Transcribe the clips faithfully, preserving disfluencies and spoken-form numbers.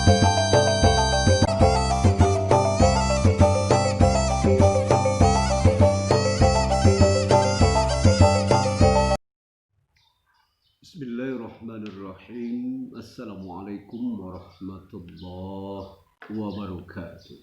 Bismillahirrahmanirrahim. Assalamualaikum warahmatullahi wabarakatuh.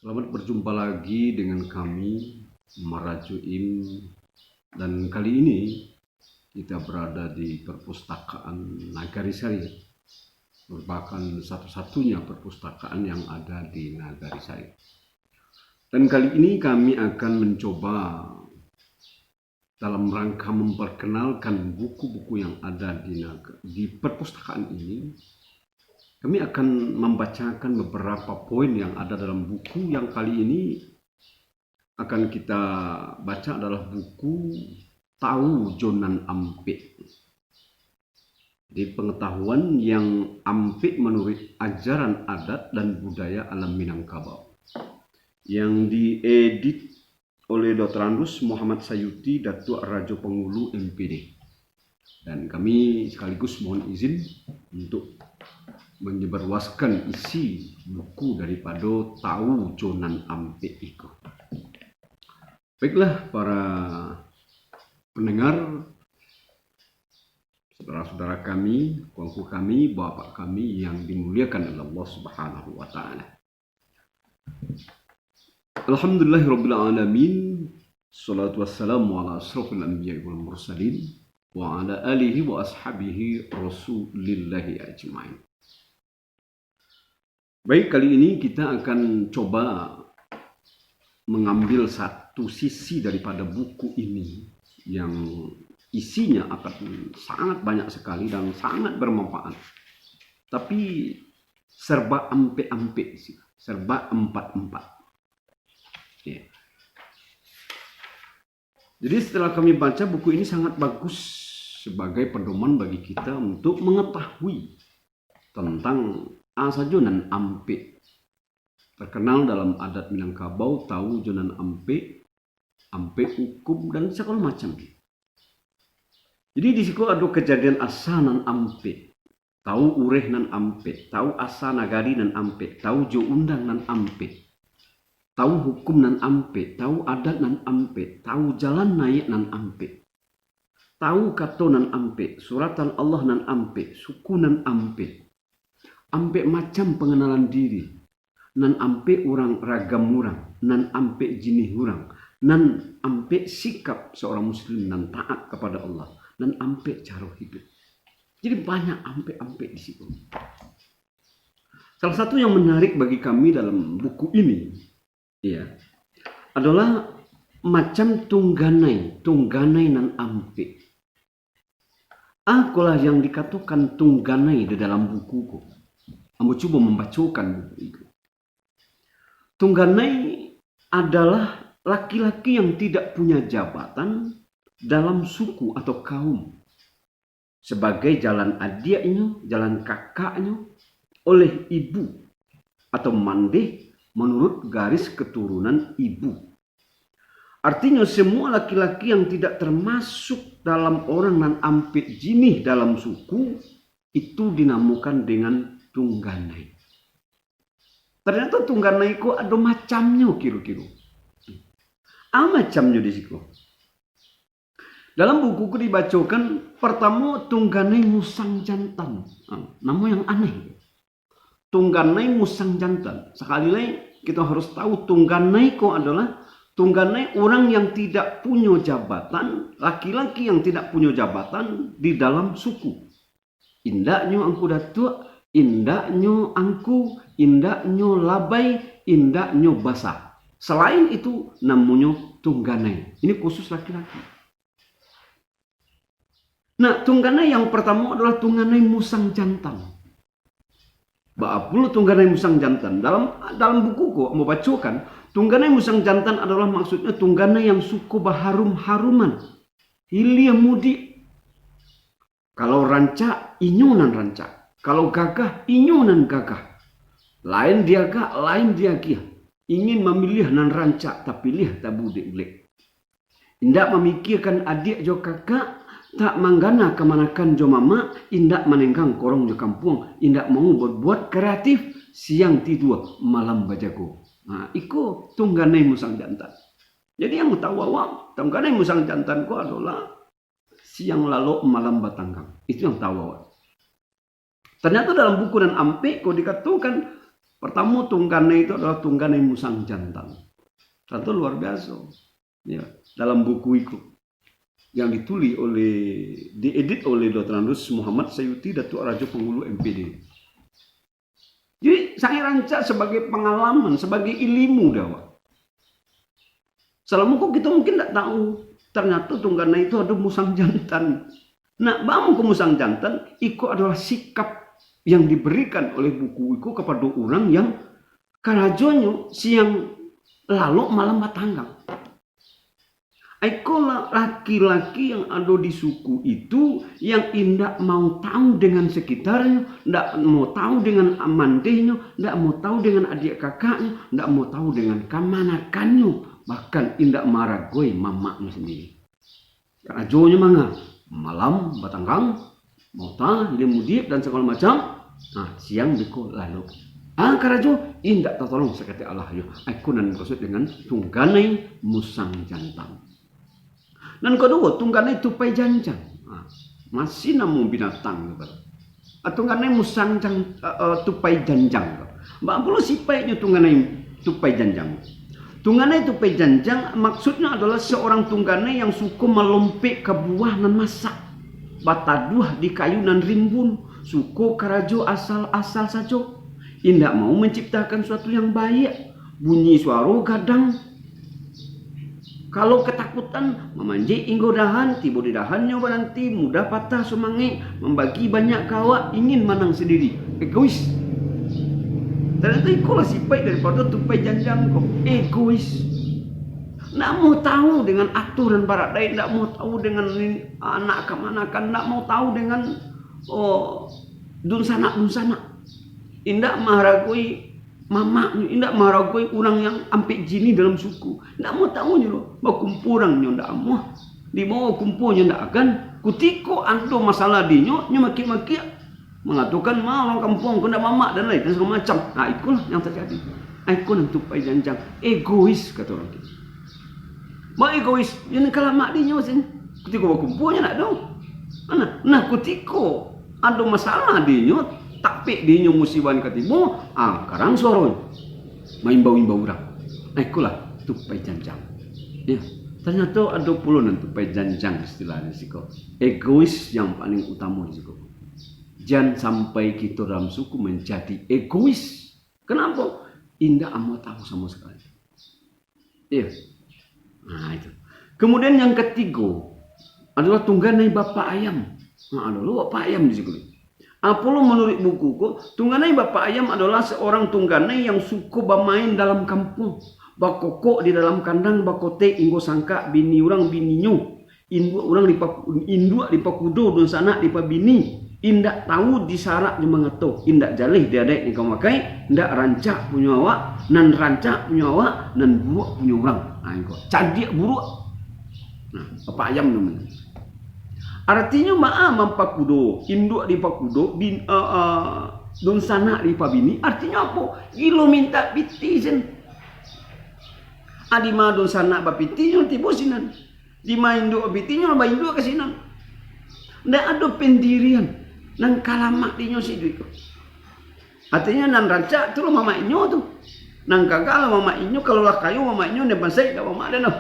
Selamat berjumpa lagi dengan kami, Marajo Im, dan kali ini kita berada di Perpustakaan Nagari Sair, merupakan satu-satunya perpustakaan yang ada di Nagari Sair. Dan kali ini kami akan mencoba dalam rangka memperkenalkan buku-buku yang ada di naga-, di perpustakaan ini, kami akan membacakan beberapa poin yang ada dalam buku yang kali ini akan kita baca adalah buku Tawu jo Nan Ampek. Jadi, pengetahuan yang ampek menurut ajaran adat dan budaya alam Minangkabau, yang diedit oleh Doktor Andus Muhammad Sayuti, Datuak Rajo Pangulu, M P D. Dan kami sekaligus mohon izin untuk menyebarluaskan isi buku daripado Tawu jo Nan Ampek iko. Baiklah, para pendengar, saudara-saudara kami, angku-angku kami, bapak kami yang dimuliakan oleh Allah Subhanahu wa Ta'ala. Alhamdulillahirabbil alamin. Salatu wassalamu ala asrafil anbiya'i wal mursalin, wa ala alihi wa ashabihi rasulillahi ajmain. Baik, kali ini kita akan coba mengambil satu sisi daripada buku ini yang isinya akan sangat banyak sekali dan sangat bermanfaat. Tapi serba ampek-ampek sih, serba empat-empat. Ya. Jadi, setelah kami baca, buku ini sangat bagus sebagai pedoman bagi kita untuk mengetahui tentang a sajo nan ampek. Terkenal dalam adat Minangkabau, tawu jo nan ampek, ampek hukum, dan sagalo macam. Jadi, di siko ado kajadian asa nan ampek, tawu ureh nan ampek, tawu asa nagari nan ampek, tawu jo undang nan ampek, tawu hukum nan ampek, tawu adat nan ampek, tawu jalan naiak nan ampek, tawu kato nan ampek, suratan Allah nan ampek, suku nan ampek, ampek macam pengenalan diri, nan ampek urang ragam urang, nan ampek jinih urang, nan ampek sikap seorang muslim nan taat kepada Allah, nan ampek caro hidup. Jadi banyak ampek-ampek di situ. Salah satu yang menarik bagi kami dalam buku ini, ya, adalah macam tungganai, tungganai nan ampek. Akolah yang dikatokan tungganai di dalam buku ko. Ambo cubo mambacokan buku itu. Tungganai adalah laki-laki yang tidak punya jabatan dalam suku atau kaum. Sebagai jalan adiaknyo, jalan kakaknyo, oleh ibu atau mandeh menurut garis keturunan ibu. Artinyo, semua laki-laki yang tidak termasuk dalam orang nan ampek jinih dalam suku, itu dinamokan dengan tungganai. Ternyata tungganai ko ado macamnyo kiro-kiro. A macamnyo di siko. Dalam buku ko dibacokan, pertamo, tungganai musang jantan. Ha, namo yang aneh. Tungganai musang jantan. Sakali lai, kito harus tahu, tungganai ko adalah tungganai urang yang tidak punyo jabatan, laki-laki yang tidak punyo jabatan di dalam suku. Indaknyo angku datuak, indaknyo angku, indaknyo labai, indaknyo basa. Selain itu, namonyo tungganai. Ini khusus laki-laki. Nah, tungganai yang pertamo adalah tungganai musang jantan. Baa pulo tungganai musang jantan? Dalam, dalam buku ko, ambo bacokan, tungganai musang jantan adalah maksudnyo tungganai yang suko baharum-haruman, hilia mudiak. Kalau rancak, inyo nan rancak. Kalau gagah, inyo nan gagah. Lain diagak, lain diagiah. Ingin mamiliah nan rancak, tapiliah tabu dek ulek. Indak mamikiakan adiak jo kakak, Tak manggana kamanakan jo mamak, indak manenggang korong jo kampuang, indak mau babuek kreatif, siang tidua, malam bajago. Nah, iko tungganai musang jantan. Jadi, yang tahu awak, tungganai musang jantan ko adolah siang lalok, malam batanggang. Itu yang tahu awak. Tanyato dalam buku nan ampek ko dikatokan, partamo tungganai itu adolah tungganai musang jantan. Tantu luar biaso. Ya, dalam buku iko yang ditulis oleh, diedit oleh Doktor Andus Muhammad Sayuti, Datuak Rajo Pangulu M P D. Jadi, sangat rancak sabagai pangalaman, sabagai ilimu dek awak. Salamo ko kito mungkin ndak tahu, tanyato tungganai itu ado musang jantan. Nah, baa mangko musang jantan, iko adolah sikap yang diberikan oleh buku iko kapado urang yang karajonyo siang lalok malam batanggang. Ikolah laki-laki yang ado di suku itu yang indak mau tahu dengan sekitarnyo, ndak mau tahu dengan amandehnyo, ndak mau tahu dengan adiak kakaknyo, ndak mau tahu dengan kamanakannyo, bahkan indak maharagoi mamaknyo sandiri. Karajonyo manga, malam batanggang, mota, hilia mudiak, dan sagalo macam. Nah, siang beko lalok. Ah, karajo indak tatolong saketek alah yo. Iko nan maksud dengan tungganai musang jantan. Nan kaduo, tungganai tupai janjang. Ah, masih namo binatang tu kan. Ah, tungganai musang jang-, ah, ah, tupai janjang tu. Baa pulo sipaiknyo tungganai tupai janjang? Tungganai tupai janjang maksudnyo adolah seorang tungganai yang suko malompek ka buah nan masak, bataduah di kayu nan rimbun, suko karajo asal-asal sajo, indak mau manciptakan suatu yang baiak, bunyi suaro gadang. Kalau katakutan, mamanjek inggo dahan, tibo di dahannyo baranti, mudah patah sumangek, mambagi banyak ka awak, ingin manang sandiri, egois. Tanyato ikolah sipaik daripado tupai janjang ko, egois. Ndak mau tahu dengan aturan baradaik, ndak mau tahu dengan ni, anak kamanakan, ndak mau tahu dengan, oh, dunsanak-dunsanak. Indak maharagoi mamaknyo, indak maharagoi urang yang ampek jini dalam suku. Ndak mau tahu nyo lo, bakumpua urang nyo ndak amuah, dibawa kumpuanyo ndak agan. Kutiko ado masalah dinyo, nyo makiak-makiak, mangatokan, "Ma, urang kampuang ko ndak mamak," dan lain, dan sagalo macam. Nah, ikolah yang tajadi. Ah, iko nan tupai janjang, egois, kato urang kini. Ba egois, yo nan ka lamak dinyo sen. Kutiko bakumpua nyo ndak ado. Nah, nah, kutiko ado masalah dinyo, tapek dinyo musibah ka tibo, ah, karang suaronyo, maimbau-imbau urang. Ah, ikolah tupai janjang. Ya, tanyato ado pulo nan tupai janjang istilahnyo siko. Egois yang paling utamo di siko. Jan sampai kito dalam suku manjadi egois. Kenapa? Indak amuah tahu samo sakali. Iya. Nah, itu. Kemudian yang katigo adolah tungganai bapak ayam. Nah, ado lo bapak ayam di situ. Apo lo manuruik buku ko, tungganai bapak ayam adolah seorang tungganai yang suko bamain dalam kampuang, bakokok di dalam kandang, bakotek inggo sangkak bini urang bininyo. Induak urang dipaku-, induak dipakudo, dunsanak dipabini, indak tahu disarak jo mangato, indak jaleh diadaik jo mamakai, indak rancak punyo awak, nan rancak punyo awak, nan buruak punyo urang. Ha, iko. Cadiak buruak. Nah, bapak ayam namonyo. Artinyo, baa mampakudo, induak dipakudo, bin-, eh, eh, dunsanak dipabini, artinyo apo? Gilo mintak pitih sen. Adi ma dunsanak bapitinyo, tibo sinan. Dima induak bapitinyo, bainduak ka sinan. Ndak ado pendirian. Nan ka lamak dinyo si duit tu. Artinyo, nan rancak tu lo mamak inyo tu. Nan gagah lo mamak inyo, kalau lah kayo mamak inyo, nan bansaik dak mamak den tu.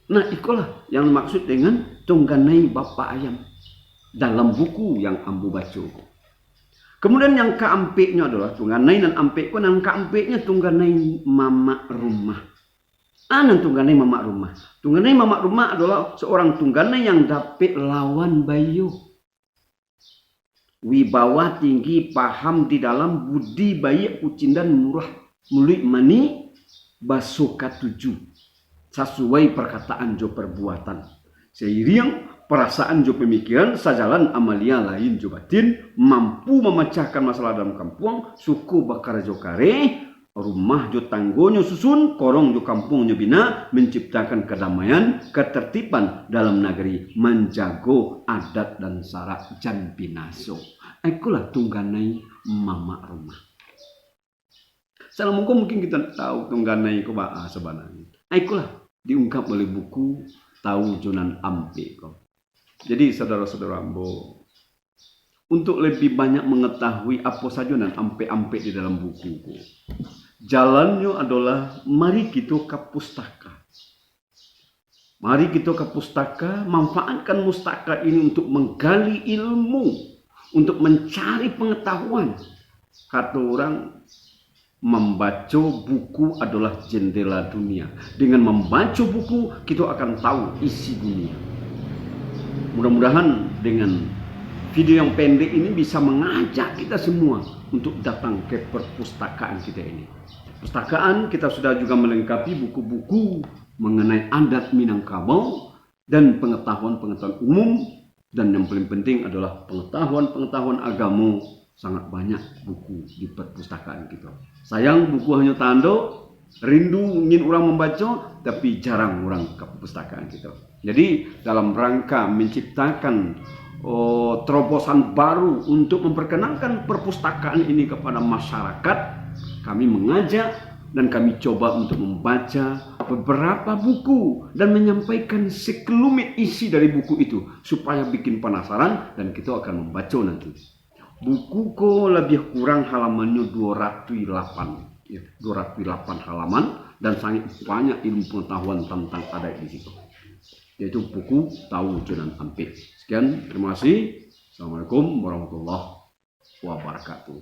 Nah, ikolah yang maksud dengan tungganai bapak ayam dalam buku yang ambo baco ko. Kemudian yang kaampeknyo adolah tungganai nan ampek ko, nan kaampeknyo tungganai mamak rumah. Ah, nan tungganai mamak rumah. Tungganai mamak rumah adolah seorang tungganai yang dapek lawan baiyo. Wibawa tinggi, paham di dalam, budi baiak, kucindan murah, muluik manih, baso katuju, sasuai parkataan jo parbuatan. Sairiang parasaan jo pamikiran, sajalan amalia lahia jo batin, mampu mamacahkan masalah dalam kampuang, suko bakarajo kareh, rumah jo tanggonyo susun, korong jo kampuangnyo bina, manciptakan kadamaian, katartiban dalam nagari, manjago adat dan sarak jan binaso. Ikolah tungganai mamak rumah. Salah mungkin, mungkin kita ndak tahu tungganai ko baa sabananyo. Ikolah diungkap oleh buku Tawu jo Nan Ampek ko. Jadi, saudara-saudara ambo, untuk lebih banyak mengetahui apo sajo nan ampek-ampek di dalam buku ko, jalannyo adolah mari kito ka pustaka. Mari kito ka pustaka, manfaatkan pustaka ini untuk manggali ilmu, untuk mancari pangatahuan. Kato urang, mambaco buku adolah jendela dunia. Dengan mambaco buku, kito akan tahu isi dunia. Mudah-mudahan dengan video yang pendek ini bisa mangajak kita semua untuk datang ke perpustakaan kita ini. Perpustakaan kita sudah juga melengkapi buku-buku mengenai adat Minangkabau dan pengetahuan-pengetahuan umum, dan yang paling penting adolah pangatahuan-pangatahuan agamo. Sangat banyak buku di perpustakaan kito. Sayang, buku hanyo tando, rindu ingin urang mambaco, tapi jarang urang ka perpustakaan kito. Jadi, dalam rangka menciptakan, oh, terobosan baru untuk memperkenalkan perpustakaan ini kepada masyarakat, kami mengajak dan kami coba untuk membaca beberapa buku dan menyampaikan sekelumit isi dari buku itu, supaya bikin penasaran dan kito akan mambaco nanti. Buku ko labiah kurang halamannyo dua ratuih lapan, ya, dua ratuih lapan halaman, dan sangat banyak ilmu pengetahuan tentang adat di situ, yaitu buku Tawu jo Nan Ampek. Sekian, terima kasih. Assalamualaikum warahmatullahi wabarakatuh.